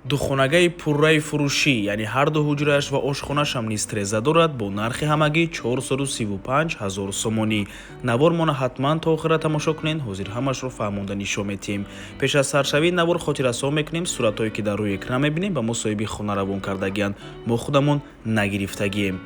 Духонагаи пурраи фурӯшӣ, яъне ҳарду ҳуҷрааш ва ошхонаашам низ треза дорад, бо нархи ҳамагӣ 435 ҳазор сомонӣ. Навормона ҳатман то охира тамошо кунед, ҳозир ҳамашро фаҳмонда нишон метиҳем. Пеш аз саршавии навор хотиррасон мекунем, суратҳое ки дар рӯи экран мебинем, ба мо соҳиби хона равон кардагианд, мо худамон нагирифтагием.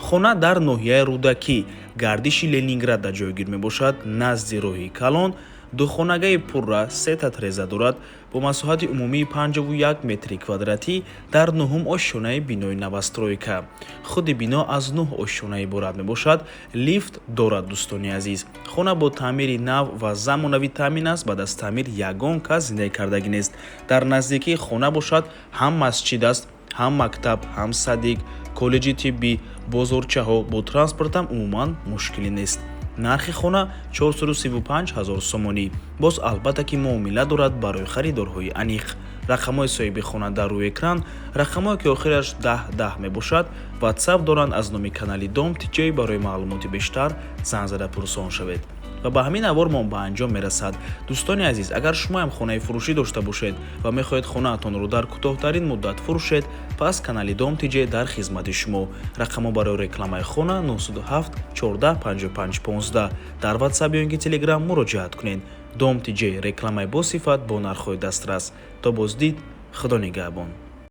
Хона дар ноҳияи Рӯдакӣ, гардиши Ленинграда ҷойгир мебошад, назди роҳи калон. Духонагаи пурра сета треза дорад, бо масоҳати умумии 51 метри квадратӣ, дар нуҳум ошёнаи бинои новостройка. Худи бино аз нӯҳ ошёна иборат мебошад, лифт дорад. Дӯстони азиз, хона бо таъмири нав ва замонавӣ таъмин аст, баъд аз таъмир ягон кас зиндагӣ кардагӣ нест. Дар наздикии хона бошад ҳам масҷид аст, ҳам мактаб, ҳам садик, коллеҷи тиббӣ, бозорчаҳо, бо транспортам умуман мушкилӣ нест. Нархи хона 435 ҳазор сомонӣ, боз албатта ки муомила дорад. Барои харидорҳои аниқ рақамҳои соҳиби хона дар рӯи экран, рақамҳое ки охираш 10 10 мебошад, Ватсап доранд. Аз номи канали Дом Тиҷои барои маълумоти бештар занг зада пурсон шавед. Ва ба ҳамин навормон ба анҷом мерасад. Дӯстони азиз, агар шумоам хонаи фурӯшӣ дошта бошед ва мехоҳед хонаатонро дар кӯтоҳтарин муддат фурӯшед, пас канали Дом Тиҷе дар хизмати шумо. Рақамҳо барои рекламаи хона 907 14 55 15, дар Ватсап ё ин ки Телеграм муроҷиат кунед. Дом Тиҷе: рекламаи босифат бо нархҳои дастрас. То боздид, Худо нигаҳбон.